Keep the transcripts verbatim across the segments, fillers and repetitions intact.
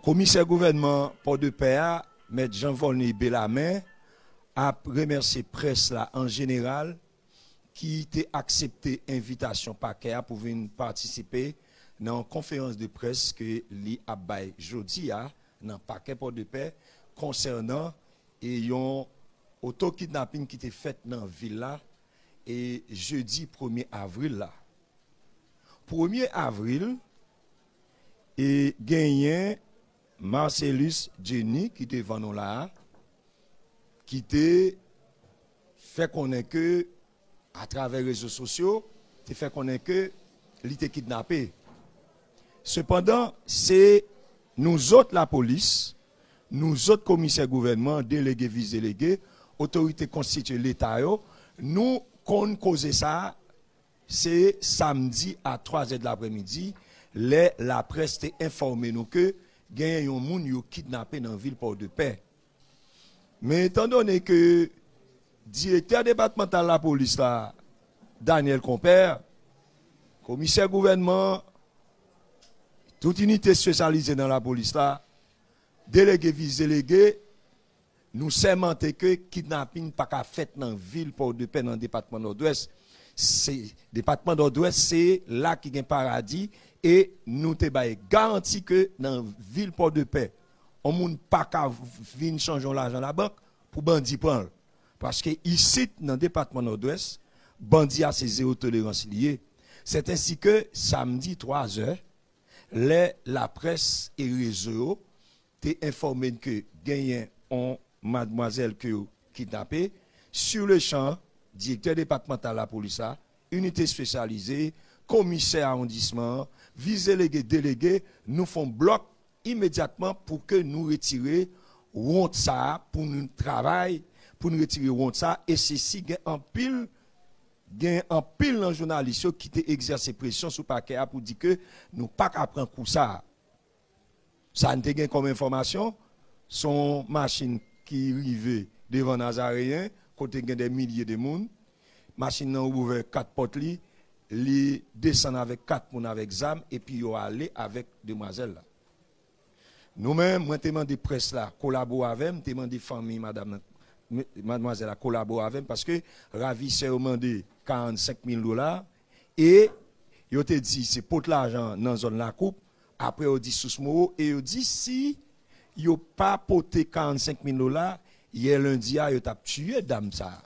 Komisè gouvènman Pòdepè a, Mèt Jean Volney Bellarmine, ap remèsye près la an jeneral ki te aksepte envitasyon pakè a pou vin patisipe nan yon konferans de près ke li ap bay jodi a nan pakè Pòdepè konsènan e yon oto kidnapin ki te fèt nan vil la e jedi premye avril la. Premye avril, e genyen Marcelus Jenny ki devan nou la a, ki te fè konnen ke, atravè rezo sosyo, te fè konnen ke li te kidnape. Sepandan, se nou zòt lapolis, nou zòt komisè gouvènman, delege, vis delege, otorite konstitye Leta yo, nou konn koze sa a, se samdi a twa zè de lapremidi, lè laprès te enfòme nou ke genyen yon moun yo kidnape nan vil Pòdepè. Men etandone ke direktè depatmantal lapolis la, Daniel Compère, komisè gouvènman, tout inite espesyalize nan lapolis la, delege, vis delege, nou sèmante ke kidnapin pa ka fèt nan vil Pòdepè, nan depatman Nòdwès. Se, depatman Nòdwès, se la ki gen paradi, e nou te bay garanti ke nan vil Pòdepè, yon moun pa ka vin chanje yon lajan labank pou bandi pran l. Paske isit, nan depatman Nòdwès, bandi a se zewo tolerans li ye. Sèt ensi ke samdi twa zè, lè laprès e rezo yo te enfòme n ke genyen yon madmwazèl ke yo kidnape, sur le champ, direktè depatmantal lapolis la, inite espesyalize, komisè awondisman an, vis delege, delege, nou fè yon blòk imedyatman pou ke nou retire wont sa a, pou nou travay, pou nou retire wont sa a, e sesi gen anpil, gen anpil nan jounalis yo ki te egzèse presyon sou pakè a pou di ke nou pa ka pran kou sa a. Sa n te gen kòm enfòmasyon, se yon machin ki rive devan Nazareyen, kote gen dè milye de moun. Machin nan ouvè kat pòt li, li desann avèk kat moun avèk zam, epi yo ale avèk demwazèl la. Nou menm, mwen te mande près la kolabore avè m, te mande fanmi madanm nan, m-, madmwazèl la kolabore avè m, paske ravisè yo mande karannsenk mil dola, e yo te di se pot lajan nan zòn Lakoup, apre yo di sous mowo, e yo di si yo pa pote karannsenk mil dola, yè lendi a, yo t ap tiye dam sa a.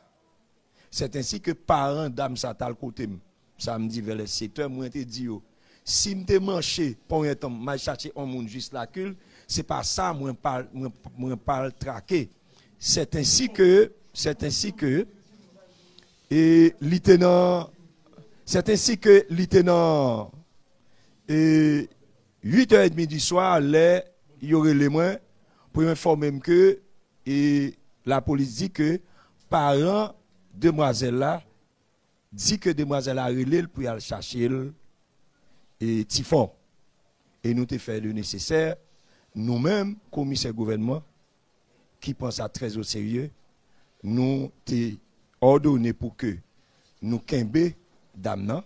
Sèt ensi ke paran dam sa t al kote m samdi vè lè sèt è, mwen te di yo, si m te manche ponyèt an m, m al chache yon moun jis lakil, se pa sa mwen pa, mwen, mwen pa al trake. Sèt ensi ke, sèt ensi ke, e li te nan, sèt ensi ke li te nan, e uit è edmi di swa, lè yo rele mwen pou yo enfòme m ke, e lapolis di ke paran demwazèl la di ke demwazèl la rele l pou y al chache l, e Tifon. E nou te fè le nesesè, nou menm, komisè gouvènman, ki pran sa trè o serye, nou te òdone pou ke nou kenbe dam nan,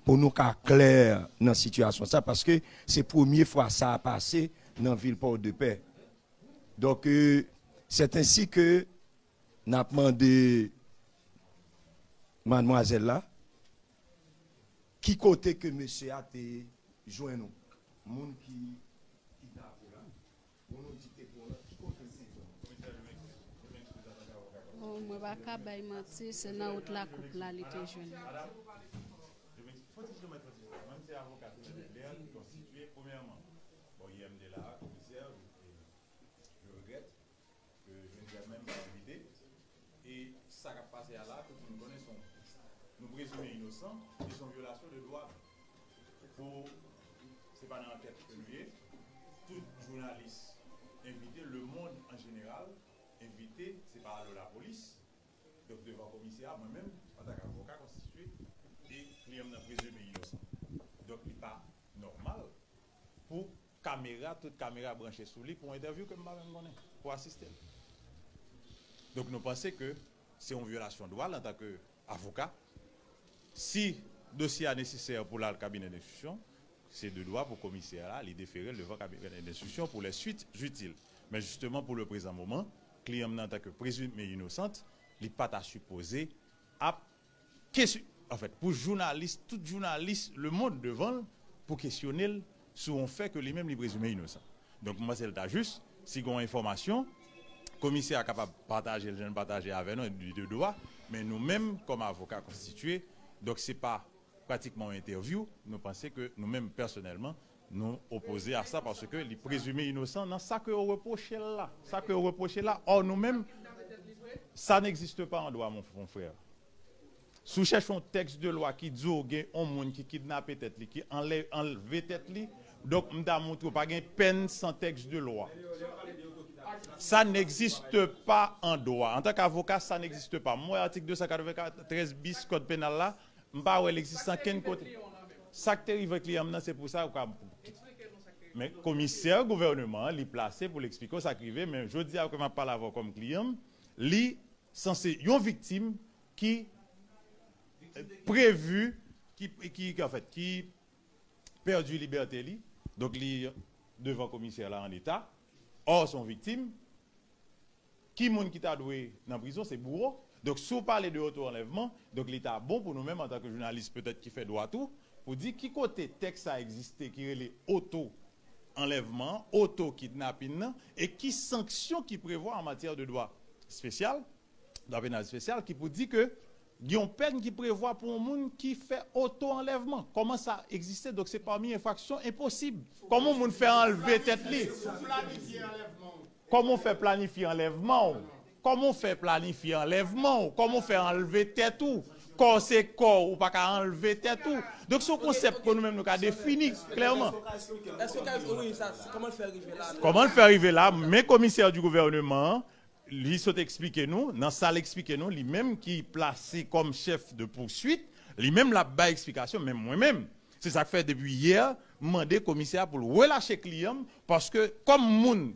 pou nou ka klè nan sitiyasyon sa, paske se premye fwa sa a pase nan vil Pòdepè. Donk, e, sèt ensi ke n ap mande madmwazèl la, ki kote ke mesye a te jwenn ou? Moun ki kidnape la, moun ou di te pran lan, ki kote l te jwenn ou? Bon, mwen pa ka bay manti, se nan wout Lakoup la li te jwenn mwen. Fò ti kilomèt, fò ti kilomèt. Mwen, se avoka Tonè Lè ki konstitye, premyèman. Bon, yè m te la, komisè, je, je regrèt ke jodi a menm pa envite. E sa k ap pase a la, tout moun konnen se yon, nou prezime inosan, e se yon vyolasyon de dwa pou, se pa nan ankèt ke nou ye, tout jounalis envite, lemonn an jeneral envite, se pa alo lapolis. Donk, devan komisè a, mwen menm, antanke avoka konstitye, e kliyan m nan prezime inosan. Donk, li pa nòmal pou kamera, tout kamera branche sou li pou entèvyou ke m pa menm konnen, pou asiste l. Donk, nou panse ke se yon vyolasyon dwa l antanke avoka. Si dosye a nesesè pou l al kabinè denstriksyon, Se de dwa pou komisè a, li defere l devan kabinè denstriksyon pou les suites utiles. Men jisteman, pou le prezan moman, kliyan m nan, antanke prezime inosant, li pa ta sipoze ap kesyon, anfèt, pou jounalis, tout jounalis lemonn devan l, pou kesyone l sou yon fè ke li menm li prezime inosan. Donk, mwen panse l ta jis, si gen yon enfòmasyon, komisè a kapab pataje l jan l pataje avè nou, li de dwa, men nou menm, kòm avoka konstitiye, donk se pa pratikman yon entèvyou, nou panse ke nou menm pèsonèlman, nou opoze a sa paske li prezime inosan nan sa ke yo repwoche l la. Sa ke yo repwoche l la, ò nou menm, ça n'existe pas en droit, mon, mon frère. Si w chèche yon tèks de lwa ki di w gen yon moun ki kidnape tèt li, ki anlè, anlve tèt li, donk m ta montre w pa gen pèn san tèks de lwa. Ça n'existe pas en droit. Antanke avoka, ça n'existe pas. Mwen wè atik de san katreventrèz bis kòd penal la, m pa wè l egziste ankenn kote. Sa k te rive kliyan m nan, se pou sa ou ka. Men komisè gouvèneman an, li plase pou l eksplike w sa k rive, men jodi a ke m ap pale avè w kòm kliyan m, li sanse yon viktim ki previ, ki, ki, ki, anfèt, ki pèdi libète li. Donk, li devan komisè la an eta. Ò, se yon viktim. Ki moun ki ta dwe nan prizon? Se bouwo. Donk, si w pale de oto anlèvman, donk, li ta bon pou nou menm, antanke jounalis, petèt, ki fè dwa tou, pou di ki kote tèks sa egziste ki rele oto anlèvman, oto kidnapin nan, e ki sanksyon ki prevwa an matyè de dwa espesyal, dwa penal espesyal, ki pou di ke gen yon pèn ki prevwa pou yon moun ki fè oto anlèvman. Kòman sa egziste? Donk, se pami enfraksyon enposib. Kòman yon moun fè anlve tèt li? Kòman w fè planifye anlèvman w? Kòman w fè planifye anlèvman w? Kòman w fè anlve tèt ou? Kò se kò w, ou pa ka anlve tèt ou. Donk, se yon konsèp ke nou menm nou ka defini klèman. Èske w ka, wi, sa, kòman l fè rive la? Kòman l fè rive la? Men komisè di gouvèneman an, li sot eksplike nou, nan sa l eksplike nou, li menm ki plase kòm chèf de pouswit, li menm l ap bay eksplikasyon, men mwen menm, se sa k fè depi yè, m mande komisè a pou l relache kliyan m, paske kòm moun,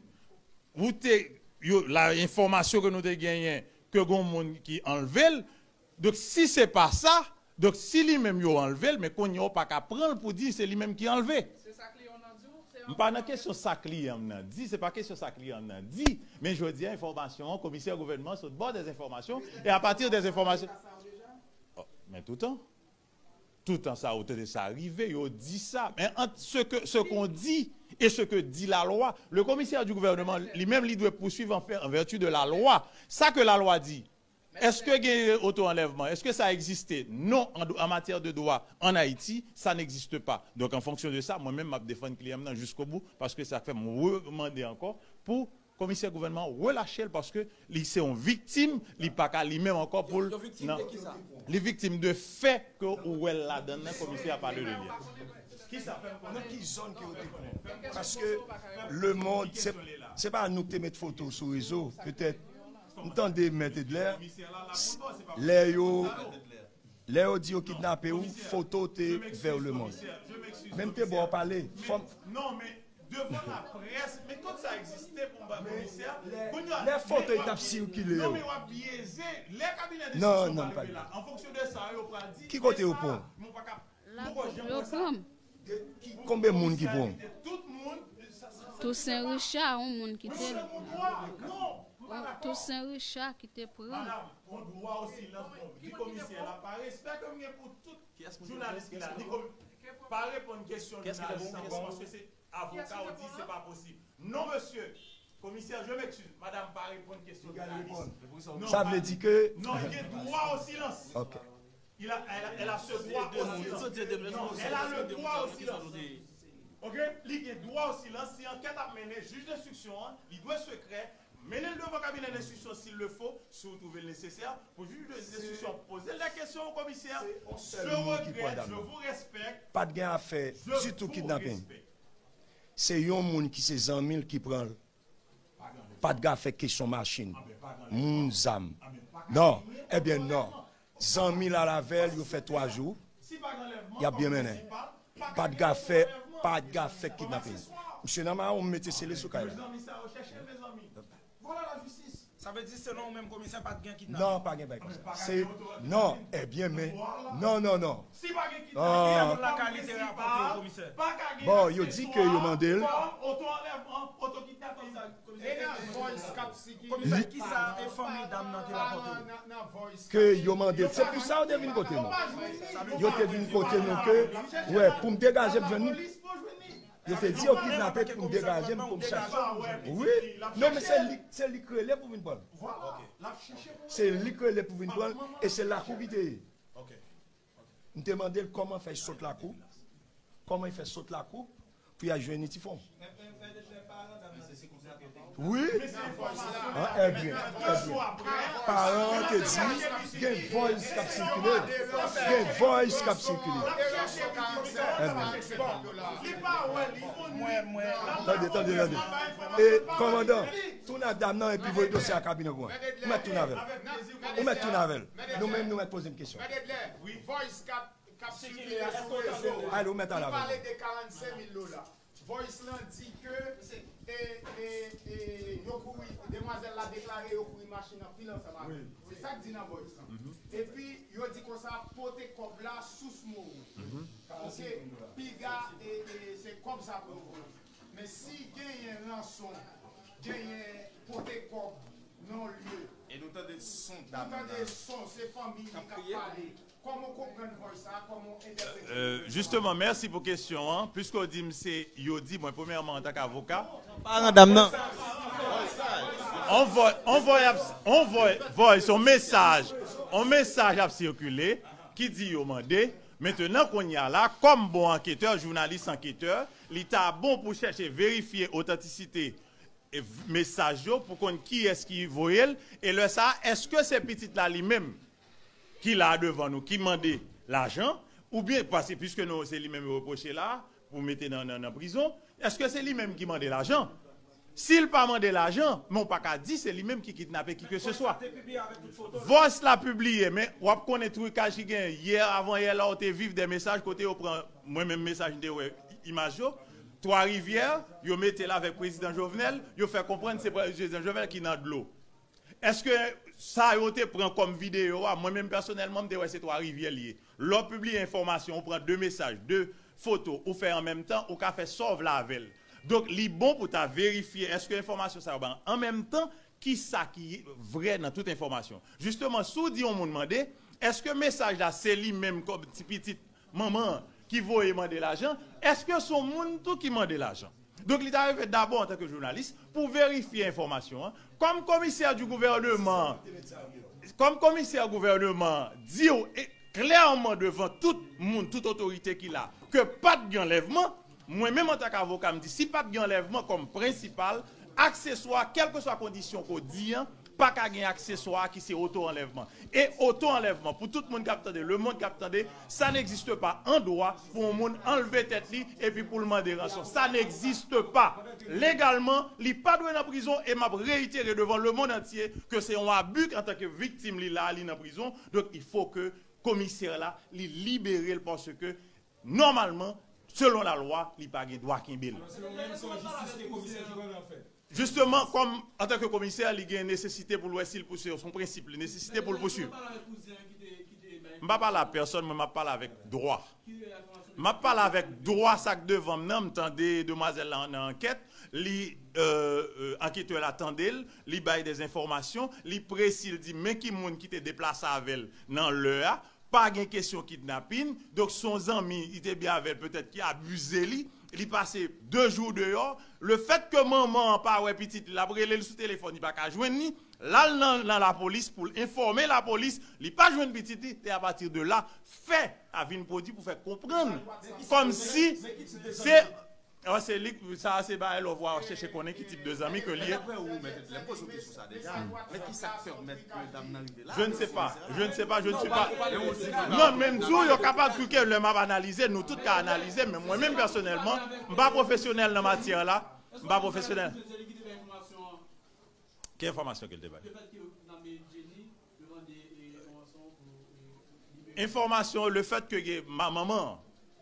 ou te, yo, la enfòmasyon ke nou te genyen, ke gon moun ki anlve l, donk si se pa sa, donk si li menm yo anlve l, men kounye a w pa ka pran l pou di se li menm ki anlve. M pa nan kesyon sa kliyan m nan di, se pa kesyon sa kliyan m nan di, men jodi a enfòmasyon an, komisè gouvènman sot ba w des enfòmasyon, e apati des enfòmasyon. Ò, men toutan, toutan sa, ou tande sa rive, yo di sa. Men ant ce que, ce qu'on dit et ce que dit la loi, le commissaire du gouvernement, li menm, li dwe pouswiv an fè, an vèti de la lwa. Sa ke la lwa di, èske gen oto anlèvman? Èske sa egziste? Non, an, an matyè de dwa an Ayiti, sa n'existe pa. Donk, an fonksyon de sa, mwen menm, m ap defann kliyan m nan jiskobou, paske sa fè m remande ankò pou komisè gouvènman an relache l, paske li se yon viktim, li pa ka li menm ankò pou l. Yon viktim de ki sa? Li viktim de fè ke ou wè l ladan l nan, komisè a pale de li a. Kisa? Nan ki zòn ke yo te pran? Paske le monde, se, se pa nou ki te met foto sou rezo, petèt. M tande Mèt Edler, lè yo, lè yo di yo kidnape ou, foto te vè le monde. Men m te ba w pale. Fò m... Non, men devan laprès, men tout sa egziste pou m ba komisè. Kounye a, lè foto yo t ap sikile yo. Non, men w ap byeze. Lè kabinè de enstriksyon pa rive la, an fonksyon de sa, yo pral di ki kote yo pran? Yo pran m. Konbyen moun ki pran w? Toussaint Richard, yon moun kite l. Toussaint Richard ki te pran l. Madam, on dwa o silans, bon, di komisè la, pa respè ke m gen pou tout jounalis ki la, di komi-, pa reponn kesyon jounalis ankò, paske se avoka ou di se pa posib. Non, mesye, komisè, je m'excuse, madam pa reponn kesyon jounalis. Non, sa vle di ke... Non, gen dwa o silans. Ok. Il a, elle a, elle a ce droit au silence. Non, elle a le droit au silence. Ok? Li gen dwa o silans. Si ankèt ap mennen, jij denstriksyon an, li dwe sekrè, mennen l devan kabinè denstriksyon s'il le faut, si w twouve l nesesè, pou jij denstriksyon poze l de kesyon o komisè. Je regrette, je vous respecte. Pa t gen afè ditou kidnaping. Se yon moun ki se zanmi l ki pran l. Pa t gen afè kesyon machin, moun, zam. Non, ebyen non. Zanmi l al avè l, yo fè twa jou, y ap byen mennen. Pa t gen afè, pa t gen afè kidnaping. Misye nan mawon, m mete sele sou kay la. Sa vle di, selon ou menm, komisè, pa t gen kidnapin? Non, pa gen bagay konsa. Se, non, ebyen, men, non, non, non. Si pa gen kidnapin, ah, lakay li te rapòte yo, komisè. Bon, yo di ke yo mande l. Komisè, kisa e fanmi dam nan te rapòte yo? Ke yo mande l. Se pou sa yo te vin kote nou. Yo te vin kote nou ke, wè, pou m degaje m jwenn nou. Yo te di yo kidnape pou m degaje m, pou m chache. Wi. Non, men se li, se li k rele pou vin pran l. Se li k rele pou vin pran l, e se lakou ki te ye. M te mande l kòman fè sot lakou, kòman fè sot lakou, pou y al jwenn Nitifon. Wi. An, ebyen, ebyen. Paran an te di, gen voice k ap sikile. Gen voice k ap sikile. Ebyen. Tande, tande, tande. E, kòmandan, tounen dam nan epi voye dosye a kabinè pou mwen. Ou mèt tounen avè l. Ou mèt tounen avè l. Nou menm, nou mèt poze m kesyon. Wi, voice k ap k ap sikile sou rezo a. Ale, ou mèt al avè l. Li pale de karannsenk mil dola. Voice lan di ke, e, e, e, yo kouri, demwazèl la deklare yo kouri machin anpil ansanm avè l. Se sa k di nan voice lan. Epi, yo di konsa, pote kòb la sous Moro. Paske piga, e, e, se kòb sa pou yo voye. Men si genyen ranson, genyen pote kòb nan lye. E nou tande son dam nan. Nou tande son, se fanmi li k ap pale. Kòman w konprann voice sa? Kòman w entèprete? Euh, justement, mèsi pou kesyon an. Piske w di m se yo di, mwen, premyèman, antank avoka, paran dam nan. On voice, on voice, on voice, on mesaj, on mesaj ap sikile ki di yo mande. Mentenan, kounye a la, kòm bon anketè, jounalis anketè, li ta bon pou chèche verifye otantisite e v- mesaj yo pou konn kiyès ki voye l, e lè sa a, èske se pitit la li menm ki la devan nou ki mande lajan, oubyen, paske piske nou, se li menm yo repwoche la pou mete nan, nan, nan prizon, èske se li menm ki mande lajan? Si l pa mande lajan, men w pa ka di se li menm ki kidnape kikeseswa. Voice la pibliye, men w ap konnen trikaj ki genyen yè, avan yè la, w te viv de mesaj kote yo pran, mwen menm mesaj m te wè imaj yo, Twa Rivyè, yo mete l avèk prezidan Jovenel, yo fè konprann se prezidan Jovenel ki nan dlo. Èske sa yo te pran kòm videyo a, mwen menm pèsonèlman, m te wè se Twa Rivyè l ye. Lè w pibliye enfòmasyon, ou pran de mesaj, de foto, ou fè an menm tan, ou ka fè sa w vle avè l. Donk, li bon pou ta verifye èske enfòmasyon sa yo ba an menm tan, ki sa ki vrè nan tout enfòmasyon. Jisteman, si w di yon moun mande, èske mesaj la se li menm kòm ti pitit manman an ki voye mande lajan, èske se yon moun tou ki mande lajan? Donk, li ta rive dabò antanke jounalis pou verifye enfòmasyon an. Kòm komisè di gouvèneman, kòm komisè gouvèneman an di w e klèman devan tout moun, tout otorite ki la, ke pa t gen anlèvman, mwen menm antanke avoka, m di si pa t gen anlèvman kòm prensipal, akseswa, kèlkeswa kondisyon ke w di an, pa ka gen akseswa ki se oto anlèvman. E oto anlèvman, pou tout moun k ap tande, lemonn k ap tande, sa n egziste pa an dwa pou yon moun anlve tèt li epi pou l mande ranson. Sa n egziste pa. Legalman, li pa dwe nan prizon e m ap reyitere devan lemonn antye ke se yon abi antanke viktim li la, li nan prizon. Donk, il faut que komisè la, li libere l paske, nòmalman, selon lalwa, li pa gen dwa kenbe l. Alò, selon ou menm, se yon jistis ke komisè ki dwe fè? Jisteman, kòm, antanke komisè, li gen nesesite pou l wè si l pouswiv, se yon prensip, li nesesite pou l pouswiv. M pa pale a pèsonn, mwen, m ap pale avèk dwa. M ap pale avèk dwa, sa k devan m nan, m tande demwazèl la nan ankèt, li, euh, euh, anketè la tande l, li bay de enfòmasyon, li presi, li di men ki moun ki te deplase avè l nan lè a, pa gen kesyon kidnapin, donk se yon zanmi, li te byen avè l, petèt ki abize li, li pase de jou deyò, lefètke manman an pa wè pitit li, l ap rele l sou telefòn, li pa ka jwenn li, l al nan, nan lapolis pou l enfòme lapolis, li pa jwenn pitit li, e apati de la, fè a vin pwodui pou fè konprann, kòmsi se, ah, se li, sa a se bagay lè w vwa w chèche konnen ki tip de zanmi ke li ye. Daprè ou, mèt, lè m poze w kesyon sa deja, men ki sa k pèmèt ke dam nan rive la? Je ne sais pas, je ne sais pas, je ne suis pas. Non, men m di w, yo kapab di ke lè m ap analize, nou tout ka analize, men mwen menm pèsonèlman, m pa pwofesyonèl nan matyè la, m pa pwofesyonèl. Ki enfòmasyon ke l te bay? Enfòmasyon, lefètke gen ma-, manman an,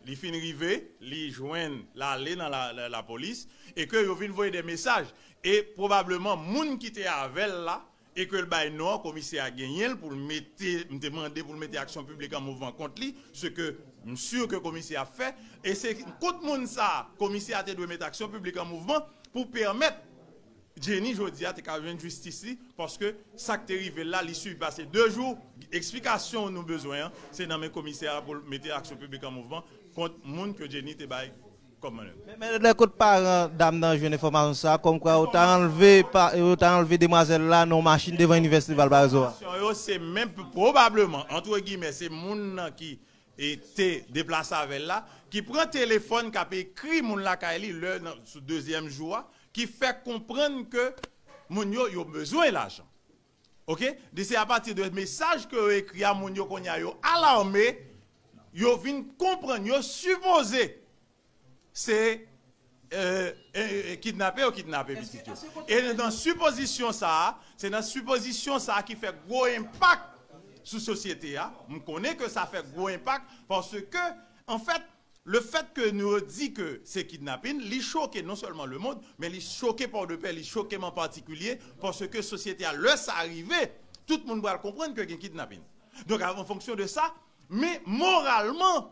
li fin rive, li jwenn, l ale nan la, la, lapolis, e ke yo vin voye de mesaj. E pwobableman, moun ki te avè l la, e ke l bay non an, komisè a genyen l pou l mete, m te mande pou l mete aksyon piblik an mouvman kont li, se ke m si ke komisè a fè, e se kont moun sa a, komisè a te dwe mete aksyon piblik an mouvman pou pèmèt Jenny jodi a te ka jwenn jistis li, paske sa k te rive l la, li sipase de jou, eksplikasyon nou bezwen an, se nan men komisè a pou l mete aksyon piblik an mouvman kont moun ke Jenny te bay kòm manèv. Men, men lè kote paran dam nan jwenn enfòmasyon sa, kòmkwa yo ta anlve, pa, yo ta anlve demwazèl la nan yon machin devan Inivèsite Valparaíso a. Enfòmasyon yo, se menm, pwobableman, antre gimè, se moun nan ki e te deplase avè l la, ki pran telefòn, k ap ekri moun lakay li lè nan, sou dezyèm jou a, ki fè konprann ke moun yo, yo bezwen lajan. Oke? Di se apati de mesaj ke yo ekri a, moun yo kounye a yo alame, yo vin konprann, yo sipoze se e, e, e, kidnape yo kidnape pitit yo. E nan sipozisyon sa a, se nan sipozisyon sa a ki fè gwo enpak sou sosyete a. M konnen ke sa fè gwo enpak paske, anfèt, le fèt ke nou di ke se kidnapin, li choke non sèlman lemonn, men li choke Pòdepè, li choke m an patikilye, paske sosyete a, lè sa rive, tout moun pral konprann ke gen kidnapin. Donk, an fonksyon de sa, men moralman,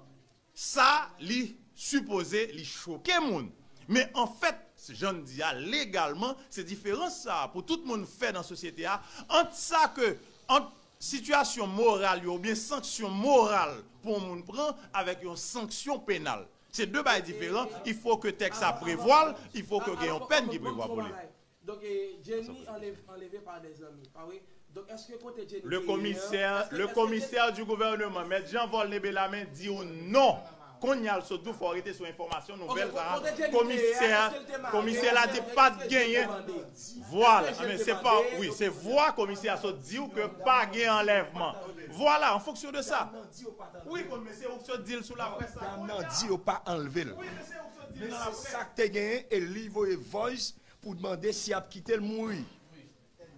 sa, li sipoze, li choke moun. Men anfèt, jan n di a, legalman, se diferans sa a pou tout moun fè nan sosyete a, ant sa ke, ant sitiyasyon moral yo oubyen sanksyon moral pou yon moun pran avèk yon sanksyon penal. Se de bagay diferan. Il faut que tèks sa prevwa l, il faut que gen yon pèn ki prevwa pou li. Donk, eh, Jenny anlev-, anleve pa de zanmi, pa vre? Donk, èske kote Jenny te ye an, èske, èske, èske... Le commissaire du gouvernement, Maître Jean Volney Bellarmine, di w non. Kounye a l sot di w fò w rete sou enfòmasyon nouvèl sa a. Komisè, komisè la di pa t genyen. Vwala, men se pa, wi, se vwa komisè a sot di w ke pa gen anlèvman. Vwala, an fonksyon de sa. Wi, men se ou k sot di l sou laprès la. Dam nan di yo pa anlve l. Men se sa k te genyen, e li voye voice pou mande si y ap kite l mouri.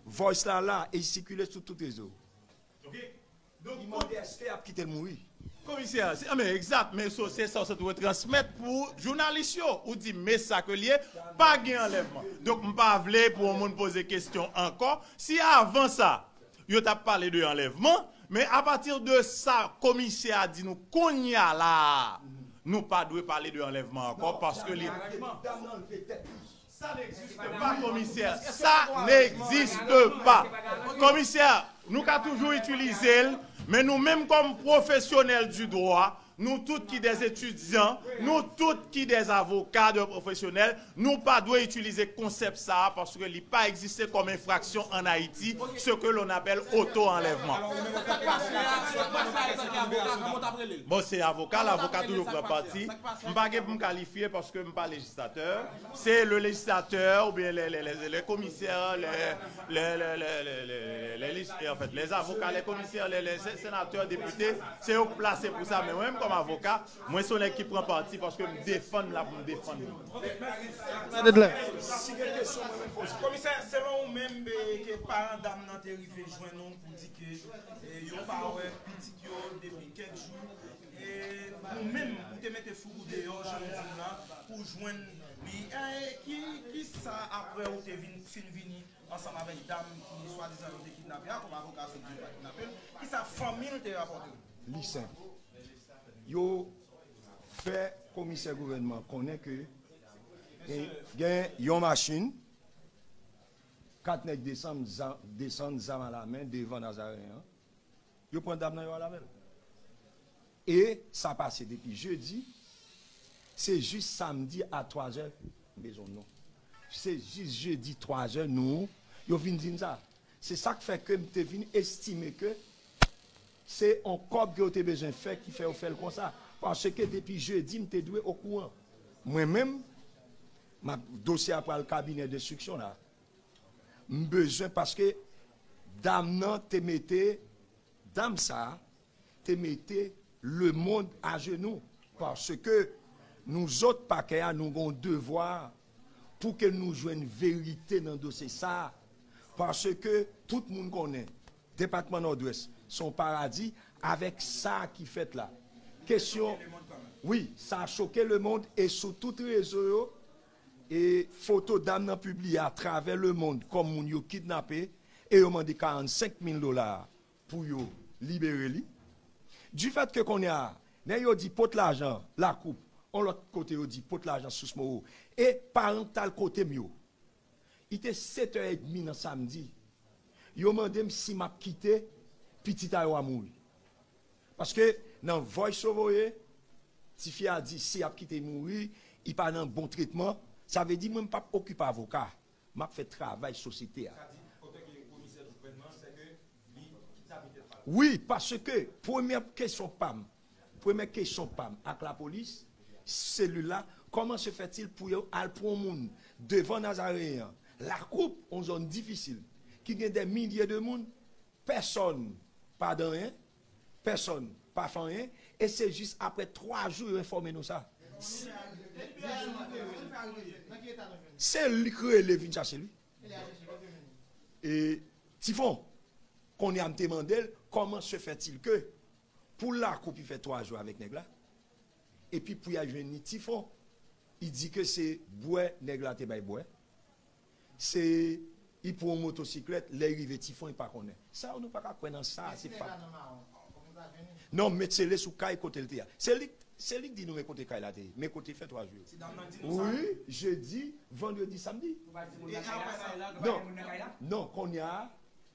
Voice la la, e li sikile sou tout rezo. Li mande èske y ap kite l mouri. Komisè, se, men egzat, men so, se sa w sot retransmèt pou jounalis yo. Ou di, men sa ke l ye, pa gen anlèvman. Donk, m pa vle pou yon moun poze kesyon ankò. Si avan sa, yo t ap pale de anlèvman, men apati de sa komisè a di nou kounye a la a, nou pa dwe pale de anlèvman ankò, paske li... Ça n'existe pas, commissaire. Ça n'existe pas. Komisè, nou ka toujou itilize l, men nou menm kòm pwofesyonèl di dwa, nou tout ki des étudiants, nou tout ki des avocats de professionnels, nou pa dwe itilize konsèp sa a paske li pa egziste kòm enfraksyon ann Ayiti, ce que l'on appelle auto-enlèvement. Bon, se avoka, lavoka toujou pran pati. M pa gen pou m kalifye paske m pa lejislatè. Se le législateur oubyen les, les, les, les commissaires, les, les, les, les, les, les, les, les, en fait, les avocats, les commissaires, les, les sé-, sénateurs, députés, se yo k plase pou sa. Men mwen menm kòm avoka, mwen se yon nèg ki pran pati paske m defann la pou m defann moun. Komisè, selon ou menm, eh, ke paran dam nan te rive jwenn ou pou di ke, eh, yo pa wè pitit yo depi kèk jou, e ou menm, ou te mete fouk ou deyò, jan nou di l la, pou jwenn li. E ki, ki sa, apre ou te vin, fin vini ansanm avèk dam ki swadizan yo te kidnape a, kòm avoka sot di yo pa kidnape l, ki sa fanmi l te rapòte w? Li senp. Yo fè komisè gouvènman konnen ke gen, gen yon machin, kat nèg desann, za-, desann zam alamen devan Nazaren an. Yo pran dam nan, yo al avè l. E sa pase depi jedi, se jis samdi a twazè, m bezwen non. Se jis jedi twazè, nou, yo vin di m sa. Se sa k fè ke m te vin estime ke se on kòb ke yo te bezwen fè ki fè yo fè l konsa. Paske depi jedi, m te dwe okouran. Mwen menm, m ap, dosye a pral kabinè denstriksyon la. M bezwen, paske dam nan te mete, dam sa a te mete lemonn ajenou, paske nou zòt pakè a, nou gen yon devwa pou ke nou jwenn verite nan dosye sa a, paske tout moun konnen depatman Nòdwès se yon paradi avèk sa ki fèt la. Kesyon, wi, sa choke lemonn e sou tout rezo yo, e foto dam nan pibliye atravè lemonn kòm moun yo kidnape, e yo mande karannsenk mil dola pou yo libere li. Difèt ke kounye a, nèg yo di pot lajan lakoup, yon lòt kote yo di pot lajan sous mowo, e paran k t al kote m yo, li te sèt è edmi nan samdi, yo mande m si m ap kite pitit a yo a mouri. Paske nan voice yo voye, tifi a di si y ap kite l mouri, li pa nan bon tretman, sa vle di mwen m p ap okipe avoka, m ap fè travay sosyete a. Sa di, otan ke komisè gouvènman, se ke li kidnape tèt pa l. Wi, paske premyè kesyon pa m, premyè kesyon pa m ak lapolis, selil la, comment se fait-il pou yo al pran yon moun devan Nazareyen an, lakoup, yon zòn difisil, ki gen dè milye de moun, pèsòn pa di anyen, pèsòn pa fè anyen, e se jis apre twa jou yo enfòme nou sa. Se li k rele vin chache li. E Tifon, kounye a m te mande l, comment se fait-il que pou lakoup li fè twa jou avèk nèg la, epi pou y al jwenn li Tifon, li di ke se bwè nèg la te bay bwè. Se, li pran yon motosiklèt, lè li rive Tifon, li pa konnen. Sa yo nou pa ka kwè nan sa, se fak. Non, met sele sou kay kote l te a. Se li, se li k di nou men kote kay la te ye, men kote l fè twa jou yo. Wi, jedi, vandredi, samdi. Non, non, kounye a,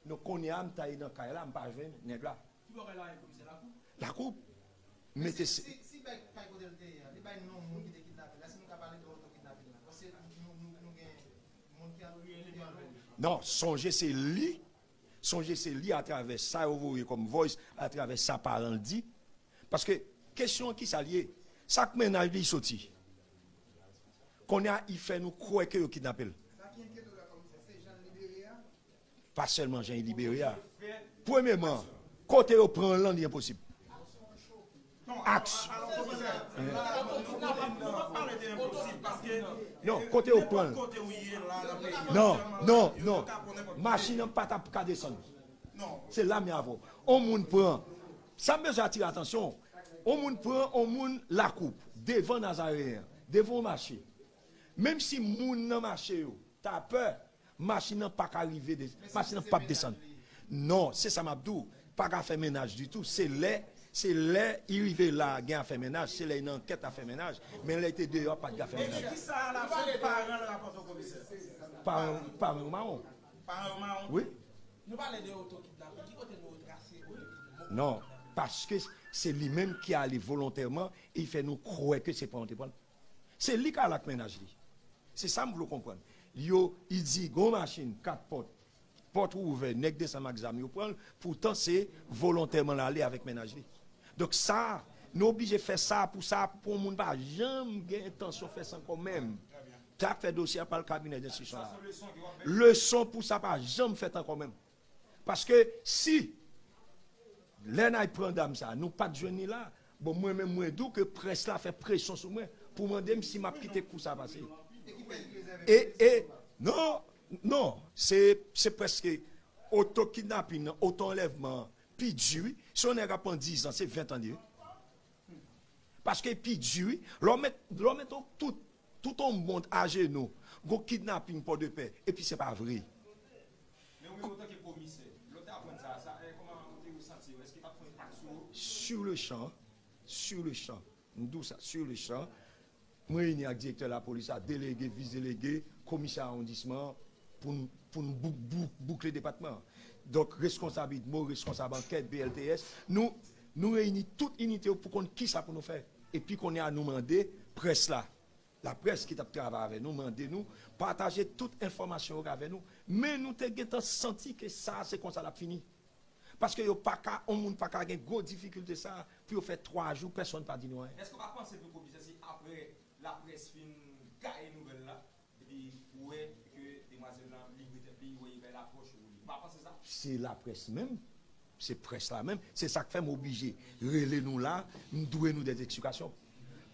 non, kounye a, m t ale nan kay la, m pa jwenn nèg la. Lakou. Mete se. Si, si bay kay kote l te ye a, li bay non moun ki te kidnape l, èske nou ka pale de oto kidnapin nan? Paske nou, nou, nou gen moun ki ap, ki ap Non, sonje se li, sonje se li atravè sa yo voye kòm voice, atravè sa paran l di. Paske kesyon an ki sa l ye? Sa k mennaj li soti? Kounye a, li fè nou kwè ke yo kidnape l. Sa ki enkyete w la, komisè, se jan l libere a? Pa sèlman jan li libere a. Premyeman, kote yo pran l lan, li enposib. Aks. Non, kote yo pran l. Non, non, non. Machin nan pa t ap ka desann. Se la m ye avè w. On moun pran. Sa m bezwen atire atansyon w. On moun pran on moun Lakoup, devan Nazareyen an, devan yon mache. Menm si moun nan mache yo ta pè, machin nan pa ka rive, de- machin nan p ap desann. Non, se sa m ap di w. Pa ka fè mennaj ditou. Se lè, se lè li rive la, gen afè mennaj, se lè li nan ankèt afè mennaj. Men lè li te deyò, pa t gen afè mennaj. Epi kisa a la fè paran l rapòte w komisè? Paran, paran yo mawon. Paran yo mawon? Wi. Nou pale de oto kidnapin, ki kote nou retrase oto kidnapin? Non, paske se li menm ki ale volontèman e li fè nou kwè ke se pran yo te pran l. Se li k al ak mennaj li. Se sa m vle w konprann. Yo, li di, gon machin, kat pòt, pòt ouvè, nèg desann ak zam, yo pran l, poutan se volontèman l ale avèk mennaj li. Donk sa, nou oblije fè sa pou sa, pou yon moun pa janm gen entansyon fè sa ankò menm. T ap fè dosye a pa l kabinè denstriksyon la. Leson pou sa pa janm fèt ankò menm. Paske si lè n al pran dam sa, nou pa t jwenn li la, bon, mwen menm mwen di w ke près la fè presyon sou mwen pou mande m si m ap kite kou sa pase. E, e, non, non, se, se prèske oto kidnapin nan, oto anlèvman an pi di, wi. Si yon nèg ap pran dizan, se ven tan li ye. Paske pi di, wi. Lè w met, lè w met tout, tout yon mond ajenou, gon kidnapin Pòdepè, epi se pa vre. Men ou menm antanke komisè, lè w t aprann sa, sa, eh, kòman ou te resanti w? Èske l pa t fè yon enpak sou ou? Sur le champ, sur le champ. M di w sa, sur le champ. Mwen reyini ak direktè lapolis la, delege, vis delege, komisè awondisman an pou n, pou n bou-, bou-, boukle depatman an. Donk, reskonsab idmo, reskonsab ankèt, B L T S, nou, nou reyini tout inite yo pou konn kisa pou nou fè. Epi kounye a, nou mande près la, laprès ki t ap travay avè nou, mande nou pataje tout enfòmasyon yo avè nou. Men nou te gentan santi ke sa a se konsa l ap fini. Paske yo pa ka, yon moun pa ka gen gwo difikilte sa a pou yo fè twa jou, pèsonn pa di nou anyen. Èske w pa panse tou, komisè, se apre laprès fin gaye nouvèl la, epi ou wè ke demwazèl lan livre tèt li, ou wè yo bay lapwòch ou li? Ou pa panse sa? Se laprès menm, se près la menm, se sa k fè m oblije rele nou la, m dwe nou dè eksplikasyon.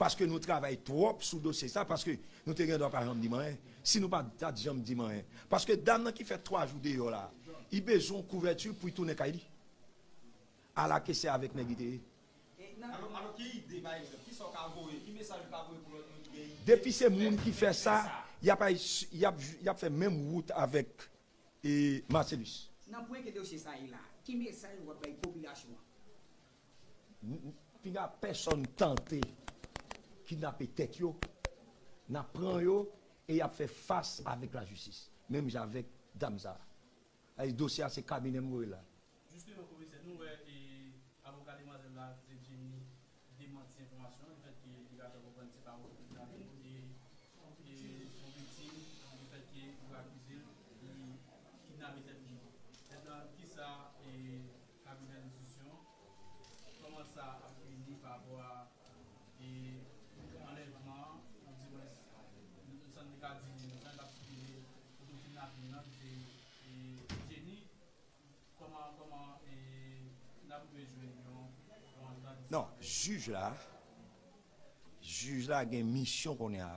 Paske nou travay twòp sou dosye sa, paske nou te gen dwa pa janm di m anyen. Si nou pa t janm di m anyen. Paske dam nan ki fè twa jou deyò la, li bezwen yon kouvèti pou li tounen kay li. Ala ke se avèk nèg li te ye. Alò, alò, ki ide, pa egzanp, kisa w ka voye, ki mesaj ou ka voye pou lòt moun ki gen ide? Depi se moun ki fè sa, y ap, y ap, y ap fè menm wout avèk, e, Marcellus. Nan pwen ke dosye sa ye la, ki mesaj w ap bay popilasyon an? N- n- Piga pèsonn tante kidnape tèt yo, n ap pran yo e y ap fè fas avèk lajistis. Menm jan avèk dam sa a. Ay, dosye a se kabinè m voye la. Jisteman, komisè, nou wè e avoka demwazèl la akize Jenny demanti enfòmasyon, lefètke li ka fè konprann se pa ou ki kidnape l, e e se yon viktim, lefètke ou akize l li kidnape tèt li. Mentnan, kisa e kabinè enstriksyon, kòman sa ap fini pa rapò a e anlèvman an, ou dimwens, m santi ka di, jan l ap sikile kote kidnaping nan, se e Jenny, kòman, kòman e n ap rive jwenn yon yon antant? Non, jij la, jij la gen misyon kounye a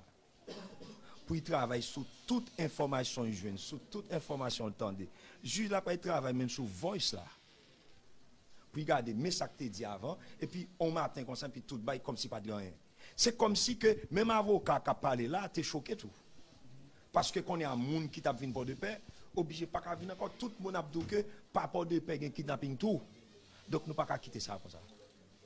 pou l travay sou tout enfòmasyon l jwenn, sou tout enfòmasyon l tande. Jij la pral travay menm sou voice la pou l gade men sa k te di avan, epi on maten konsa, epi tout bay kòmsi pa t gen anyen. Se kòmsi ke menm avoka k ap pale la te choke tou. Paske kounye a moun ki t ap vin Pòdepè oblije pa ka vin ankò. Tout moun ap di w ke pa Pòdepè gen kidnaping tou. Donk nou pa ka kite sa konsa.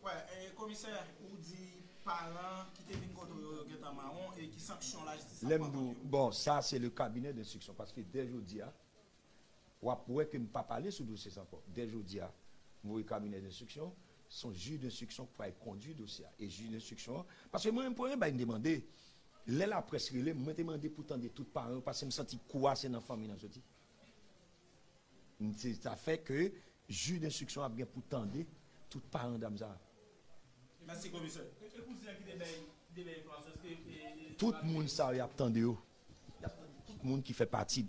Wè, e, komisè, ou di paran ki te vin kote w yo, yo gentan mawon e ki sanksyon lajistis Lè ap m pran di w, kont yo? Bon, sa se le cabinet d'instruction, paske dè jodi a, w ap wè ke m pa pale sou dosye sa ankò. Dè jodi a, m voye cabinet d'instruction, se yon jij d'instruction k pral kondui dosye a. E jij d'instruction an, paske mwen menm premye bagay m te mande, lè laprès rele m, mwen te mande pou tande tout paran yo, paske m santi kou a se nan fanmi l soti. M- Se sa fè ke jij d'instruction ap gen pou tande tout paran dam sa a. Mèsi, komisè. E e kouzin an ki te bay, ki te bay enfòmasyon, èske e, e, Tout moun sa yo, y ap tande yo. Y ap tande tout moun ki fè pati de